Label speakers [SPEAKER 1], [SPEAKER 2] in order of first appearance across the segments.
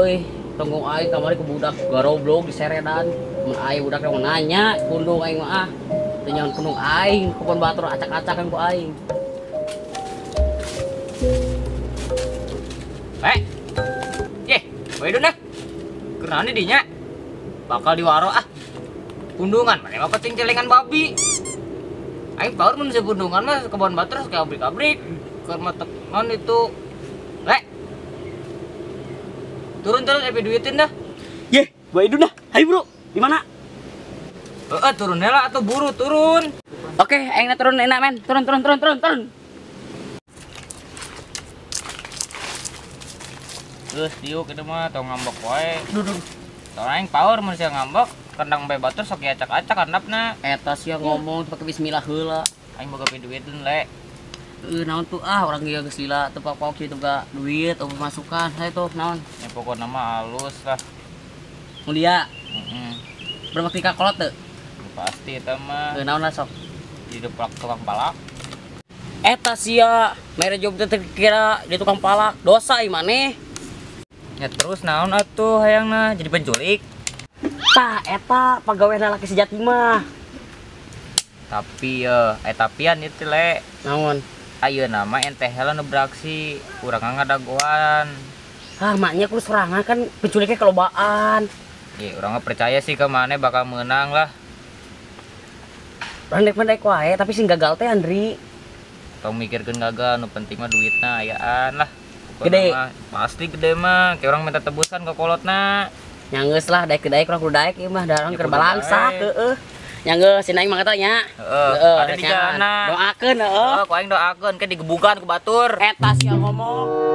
[SPEAKER 1] euy. Tonggung aing kamari ku budak garoblog diseredan. Mun aing budak mau nanya, pundung aing mah ah. Teu nyaon pundung aing, kebon batur acak-acakan ku aing.
[SPEAKER 2] Eh. Ye, bae dun ah. Keunaan dinya. Bakal diwaro ah. Pundungan mana mah penting celengan babi. Aing power mun pundungan mah kebon batur sok abrik-abrik. Keur matek non itu. Le. Turun-turun epi duitin dah.
[SPEAKER 1] Ye, bae dun dah. Hayu bro, di mana?
[SPEAKER 2] Heeh, turun heula atuh buru turun.
[SPEAKER 1] Oke, aing turun enak men. Turun.
[SPEAKER 2] Geus diuk eta mah tong ngambek wae. Duh. Tong aing power mun sia ngambek, kendang bae batur sok diacak-acak handapna.
[SPEAKER 1] Eta sia ngomong pake bismillah heula.
[SPEAKER 2] Aing boga duit le.
[SPEAKER 1] Naon tuh ah orang ieu geus lila teu pokok kieu boga duit atau pemasukan saya tuh naon.
[SPEAKER 2] Ya pokokna mah halus lah.
[SPEAKER 1] Mulia.
[SPEAKER 2] Heeh.
[SPEAKER 1] Bermakti ka kolot teu?
[SPEAKER 2] Pasti eta mah.
[SPEAKER 1] Naon lah sok.
[SPEAKER 2] Di deplak tukang palak.
[SPEAKER 1] Eta sia mere job teh kira di tukang palak dosa ieu maneh.
[SPEAKER 2] Ya terus naon atuh hayangna jadi penculik.
[SPEAKER 1] Tah eta pagawean laki sejati mah.
[SPEAKER 2] Tapi tapian itu le.
[SPEAKER 1] Naon?
[SPEAKER 2] Ayeuna mah ente heula nu beraksi, urang ngadagoan.
[SPEAKER 1] Ah, maknya kudu sorangan kan penculiknya kelobaan.
[SPEAKER 2] Ya urang percaya sih ke maneh bakal menang lah.
[SPEAKER 1] Urang dek wae tapi sing gagal teh Andri.
[SPEAKER 2] Tong mikirkeun gagal, nu penting mah duitna ayaan lah.
[SPEAKER 1] Gede.
[SPEAKER 2] Mah, pasti gede mah, kayak orang minta tebusan ke kolotna.
[SPEAKER 1] Nya geus lah daek-daek urang kudu daek ieu mah da urang keur balangsak heueuh. Nya geus si aing mah kata nya.
[SPEAKER 2] Heeh, ada di jalana.
[SPEAKER 1] Doakeun heeh.
[SPEAKER 2] Heeh, ku aing doakeun ke digebukan ku batur.
[SPEAKER 1] Eta sia ngomong.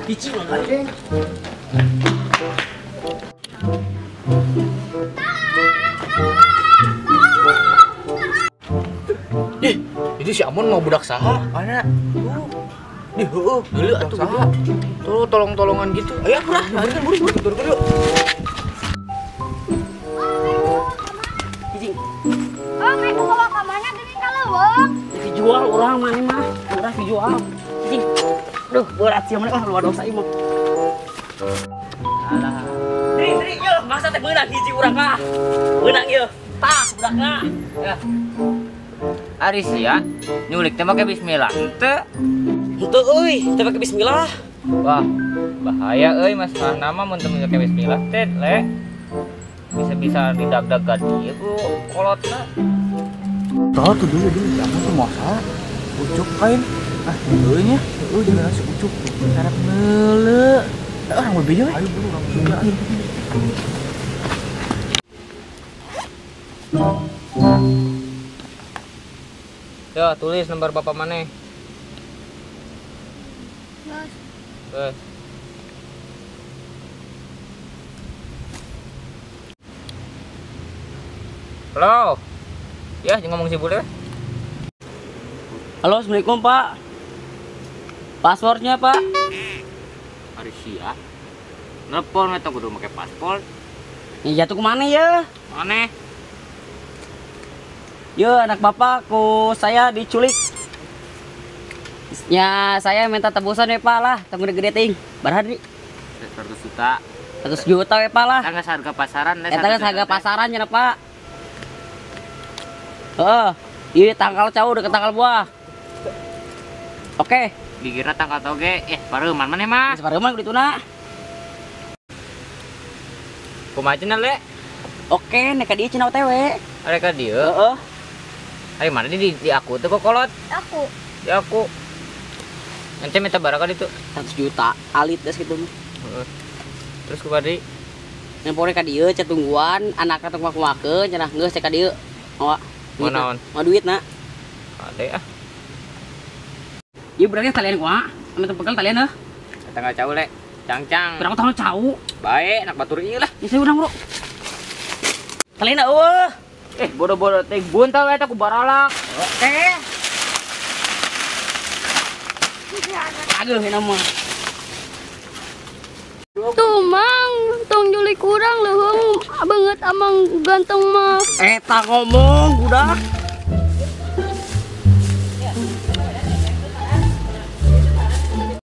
[SPEAKER 1] Hiji mah gandeng.
[SPEAKER 3] Ih, itu si Amon mau budak saha?
[SPEAKER 2] Mana?
[SPEAKER 3] Ih, heueuh, geuleuh atuh saha. Tuh tolong-tolongan gitu. Ayo lah, buru-buru turun yuk.
[SPEAKER 1] Hiji.
[SPEAKER 4] Oh, mereka bawa ka mana geuning ka leuweung?
[SPEAKER 1] Dijual urang maneh mah, urang dijual. Hiji. Duh, berat sih mana luar dosa ieu mah. Alah. Dri, yeuh, masa teh meunang hiji urang mah. Meunang ieu. Tah, budakna.
[SPEAKER 2] Ya. Ari sia nyulik teh make bismillah. Henteu.
[SPEAKER 1] Henteu euy, teh make bismillah.
[SPEAKER 2] Wah, bahaya euy masalah nama mun teu make bismillah teh, le. Bisa-bisa didagdagan ieu ku kolotna.
[SPEAKER 3] Tah tuh dulu jangan tuh masalah. Ucuk kain. Ah, heueuh nya. Heueuh jeung si Ucuk. Sarap meule. Orang bebeja we. Ayo buru urang bebeja.
[SPEAKER 2] Ya, tulis nomor bapak maneh. Terus. Halo. Ya, jangan ngomong si bule.
[SPEAKER 1] Halo, Assalamualaikum, Pak. Pasportnya, Pak.
[SPEAKER 2] Ari sia. Nelpon eta kudu make paspor.
[SPEAKER 1] Ya jatuh kemana ya?
[SPEAKER 2] Mana?
[SPEAKER 1] Yo, anak bapak ku saya diculik. Ya, saya minta tebusan ya, Pak lah. Tunggu gede ting. Berapa nih?
[SPEAKER 2] 100 juta.
[SPEAKER 1] 100 juta ya, Pak lah.
[SPEAKER 2] Eta geus harga pasaran.
[SPEAKER 1] Eta geus harga pasaran ya, Pak. Heeh. Ieu tangkal cau deket tangkal buah. Oke.
[SPEAKER 2] Dikira tangkal toge, pareuman maneh mah.
[SPEAKER 1] Geus pareuman kudu dituna.
[SPEAKER 2] Kumaha cenah, Le?
[SPEAKER 1] Oke, nek ka dieu cenah OTW.
[SPEAKER 2] Arek ka dieu?
[SPEAKER 1] Heeh.
[SPEAKER 2] Ari mana di aku teh kok kolot?
[SPEAKER 4] Aku.
[SPEAKER 2] Di aku. Ente minta baraka ditu
[SPEAKER 1] 100 juta alit geus kitu mah.
[SPEAKER 2] Heeh. Terus kumaha deui?
[SPEAKER 1] Nempore ka dieu cenah tungguan, anakna teh kumaha-kumahakeun cenah geus cek ka dieu. Mawa.
[SPEAKER 2] Mau naon?
[SPEAKER 1] Mau duit na.
[SPEAKER 2] Ade ah.
[SPEAKER 1] Ieu berarti talian kumaha? Ame teu pegal talian heuh.
[SPEAKER 2] Eta enggak cau le. Cangcang.
[SPEAKER 1] Berapa tahun cau?
[SPEAKER 2] Baik, anak batur ieu lah.
[SPEAKER 1] Ya saya urang, Bro. Talian eueuh.
[SPEAKER 2] Bodoh-bodoh teh buntal eta ku baralak.
[SPEAKER 1] Oke. Ageuh eta mah.
[SPEAKER 4] Tuh mang, tong juli kurang leuheung banget amang ganteng mah.
[SPEAKER 1] Eta ngomong budak.